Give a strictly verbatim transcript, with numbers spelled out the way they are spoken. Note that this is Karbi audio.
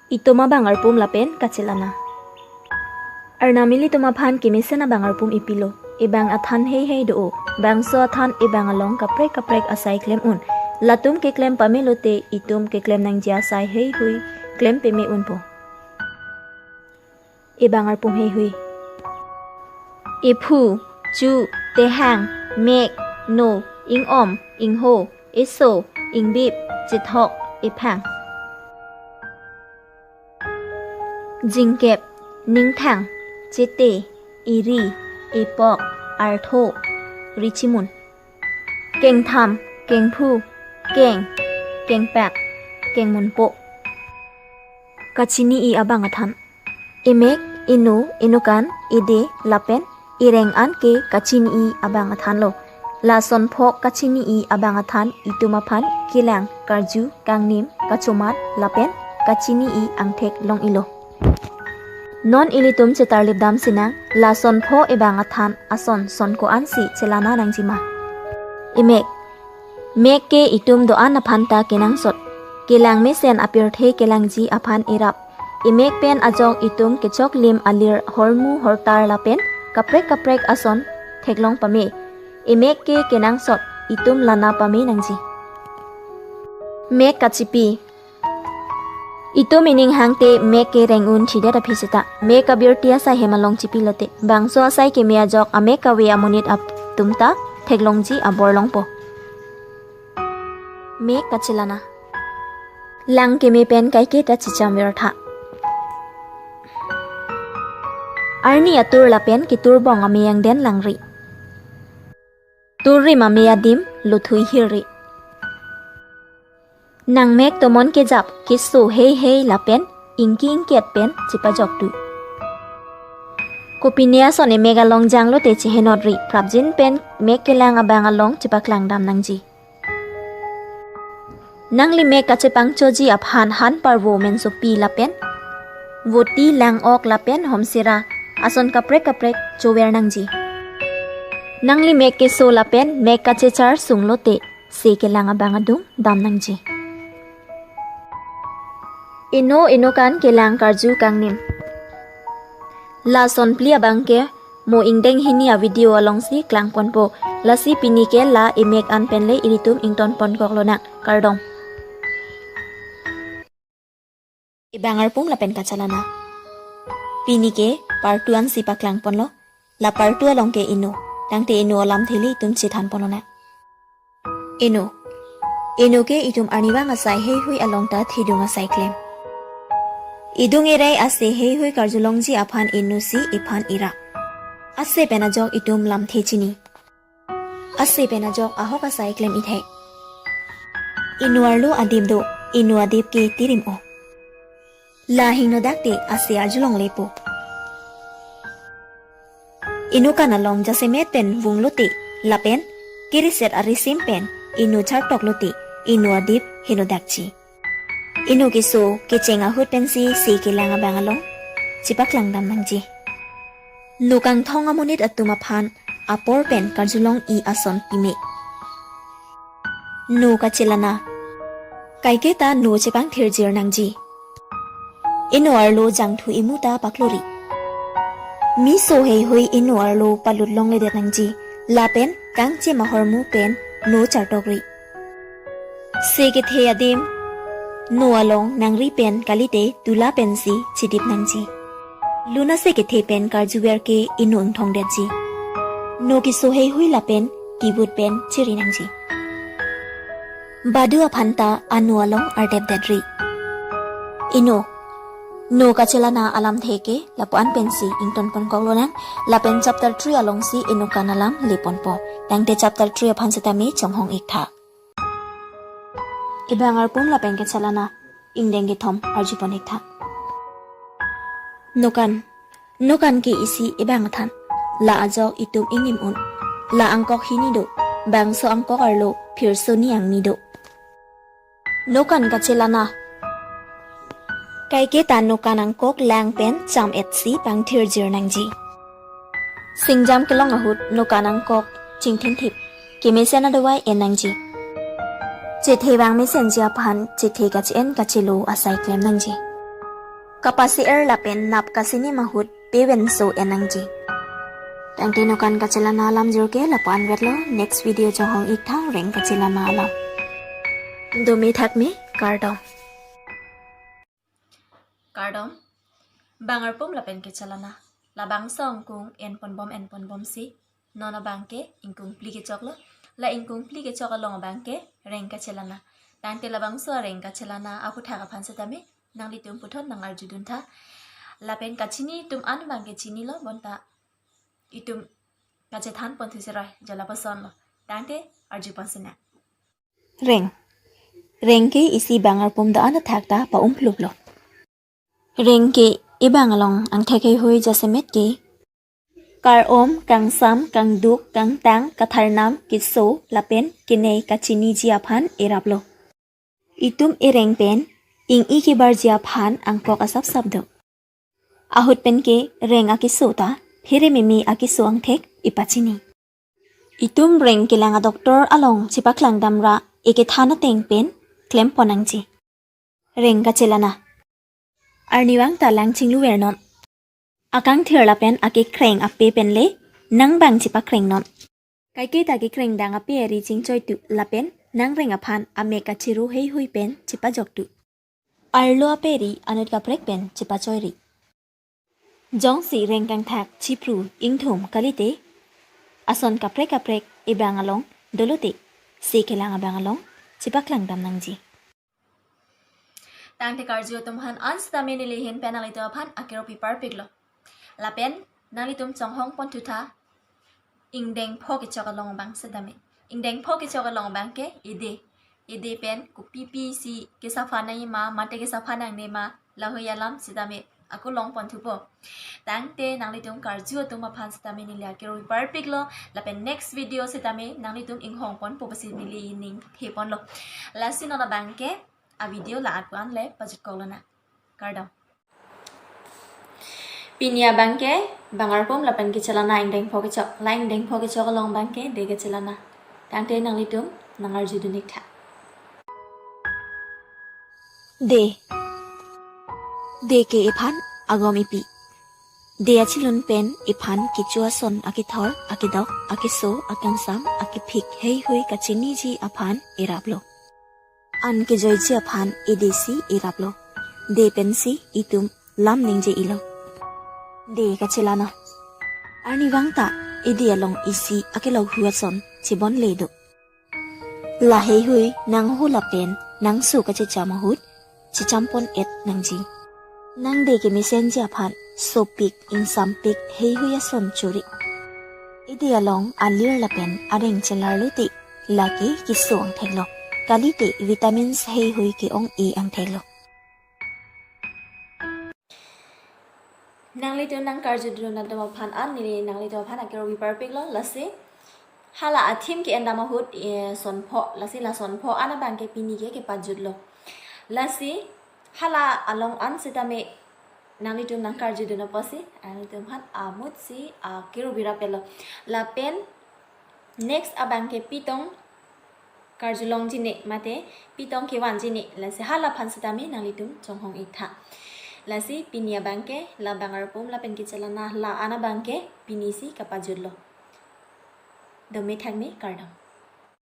Itum abang arpum lapen kachelana. Arnam ilitum aphan kemesen abang arpum ipilo. Ebang athan heihei do-o. Bangso athan ebang along kaprek kaprek asai klem un. Latum keklem pame lote itum keklem nangji asai heihui klem peme unpo. Ebang arpum heihui. Ephu, chu, tehang, mek, no, ingom, ingho, eso, ingbip, chethok, ephang. Jingkep, ningthang, chete, eri, epok, artho, richimun. Kengtham, kengphu, keng, kengpak, kengmunpo. Kachini-i abang athan. Emek, eno, enokan, ede, lapen ereng an ke kachini-i abang athanlo. Lason pho kachini-i abang athan itum aphan kelang, karju, kangnim, kachomat, lapen kachini-i angthek long-ilo. Non ilitum chetarlip dam sinang, lason pho ebang athan ason son ko-ansi chelana nangjima. Emek. Mek ke itum do-an aphan ta kenangsot. Kelang mesen apirthe kelangji aphan irap. Emek pen ajok itum kechoklim alir hormu hortar lapen kaprek kaprek ason theklong pame. Emek ke kenangsot, itum lana pame nangji. Mek kachipi. Itum ining hangte mek ke reng un thidet aphi seta, mek abirti asai hem along chipi lote, bangso asai keme ajok amek kave amonit atum ta theklongji abor longpo. Mek kachelana. Lang keme pen kaiketa chicham vertha. Arni atur lapen keturbong ame angden langri. Turrim ame adim lothui hirri. Nangmek tomon kejap keso heihei lapen ingki ingket pen chepajoktu. Kopine ason emek along janglote chehenotri, prapjin pen mek kelang abang along chepaklang dam nangji. Nangli mek kachepangchoji aphan han parvo mensopi lapen voti, lang-ok lapen homsira ason kaprek kaprek chover nangji. Nangli mek keso lapen mek kachechar sunglote se kelang abang adung dam nangji. Eno enokan kelang karju kangnim. Lason phli abang ke mo ingdeng hini avideo alongsi klangponpo. Lasi pini ke la emek an penle ilitum ingtonponkok lonang, kardom. Ebang arpum lapen kachelana. Pini ke part two ansi paklangponlo. La part two along ke eno. Tangte eno alamthe le itum chethanpon lonang. Eno. Eno ke itum arnivang asai heihui along ta thedung asai klem. Idung irai ase heihui karjulongji aphan eno si iphan ira. Ase pen ajok itum lamthe chini. Ase pen ajok ahok asai klem ithek. Eno arlo adip do, eno adip ke tirim-o. La hingnodak te ase arjulonglepo. Eno kan along jasemet pen vunglote, lapen kiriset arisim pen eno chartoklote, eno adip hingnodakji. Eno keso kecheng ahut pensi se kelang abang along chepaklang dam nangji. No kangthong amonit atum aphan apor pen karjulong-i ason pime. No kachelana. Kaiketa no chepangthirjir nangji. Eno arlo jangthu imu ta paklori. Meso heihui eno arlo palut longledet nangji. Lapen kangchim ahormu pen no chartokri. Se kethe adim no along nangri pen kalite tula pensi chedip nangji. Lun ase kethe pen karjuver ke eno ingthongdetji. No keso heihui lapen kivut pen chiri nangji. Badu aphan ta ano along ardepdetri. Eno, no kachelana alamthe ke lapu-an pensi ingtonponkok lonang, lapen chapter three alongsi eno kan alam leponpo. Tangte chapter three aphan setame chonghong-iktha. Ebang arpum lapen kachelana ingdeng kethom arjupon-iktha. No kan, no kan ke isi ebang athan. La ajok itum ingnim un. La angkok hini do, bangso angkok arlo phirso ni angni do. No kan kachelana. Kaiketa no kan angkok lang pen cham-etsi pangthirjir nangji. Singjam kelong ahut no kan angkok chingthinthip, kemesen adovai en nangji. Chethe vang mesenji aphan chethe kache-en kachelo asai klem nangji. kapase-er lapen nap kachinim ahut pevenso en nangji. Tangte nokan kachelana alam jirke lapu-an vetlo, next video chonghong-iktha reng kachelana alam. Dome thakme, kardom. Kardom. Bang arpum lapen kechelana. Labangso angkung enponbom enponbomsi. Non abangke ingkung phli kechoklo. La ingkung phli kechok along abangke reng kachelana. Tangte labangso areng kachelana aphuthak aphan setame nanglitum puthot nang-arjudun tha. Lapen kachini atum an abangke chinilo bonta itum kachethan ponthu seroi jala pasonlo. Tangte arju pon sinang. Reng. Reng ke isi bang arpum do-an athak ta pa-umpluplo. Reng ke ebang along angthek heihui jasemet ke kar-om, kangsam, kangduk, kangtang, katharnam, keso, lapen kenei kachiniji aphan eraplo. Itum ereng pen ing-i kebarji aphan angkok asapsap do. Ahut pen ke reng akeso ta phere meme akeso angthek ipachini. Itum reng kelang a-doctor along chepaklang damra ekethan ateng pen klem pon nangji. Reng kachelana. Arnivang ta lang chinglu vernon. Akangthir lapen akekreng ape pen le nang bang chepakrengnon. Kaike ta kekreng dang ape ari chingchoitu lapen nang reng aphan amek kachiru heihui pen chepajoktu. Arlo ape ari anut kaprek pen chepachoiri. Jongsi reng kangthak chipru ingthum kalite, ason kaprek kaprek ebang along dolote, se kelang abang along chepaklang dam nangji. Tangte karju atum aphan an setame neli ahin pen nanglitum aphan akero piparpiklo. Lapen nanglitum chonghong ponthu tha ingdeng pho kechok along abang setame. Ingdeng pho kechok along abangke ede. Ede pen kopi pisi kesaphan nangjima, mate kesaphan nangnema, lahui alam setame ako long ponthupo. Tangte nanglitum karju atum aphan setame neli akero piparpiklo, lapen next video setame nanglitum inghong ponpo pusi neli ining the ponlo. Lasi non abangke a-video la-an pu-an le pajut koklonang. Kardom. Pini abangke bang arpum lapen kechelana ingdeng pho kechok. La ingdeng pho kechok along abangke de kechelana. Tangte nanglitum nang-arjudun-iktha. De. De ke iphan agom ipi. De achilun pen iphan kecho ason akethor, akedok, akeso, akangsam, akephik heihui kachiniji aphan eraplo. An kejoiji aphan edesi eraplo. De pensi itum lam ningje-ilo. De kachelana. Arnivang ta ede along isi akelok hu ason chebonle do. La heihui nanghu lapen nangso kachecham ahut checham pon-et nangji. Nang de kemesenji aphan sopik ingsampik heihui ason chori. Ede along alir lapen areng chelarlote lake keso angtheklo. Kalite vitamins heihui ke-ong-e angtheklo. Nanglitum nang karjudun atum aphan an neli nanglitum aphan akero piparpiklo, lasi hala a-theme ke-en dam ahut, eh, son pho, lasi la son pho an abangke pini ke kepajutlo. Lasi hala along an setame nanglitum nang karjudun apotsi nanglitum aphan amutsi akero pirapiklo. Lapen next abangke pitong karjulong jine mate pitong kevan jine, lasi hala aphan setame nanglitum chonghong-iktha. Lasi pini abangke la bang arpum lapen kechelana la-an abangke pinisi kapajutlo. Dome thakme, kardom.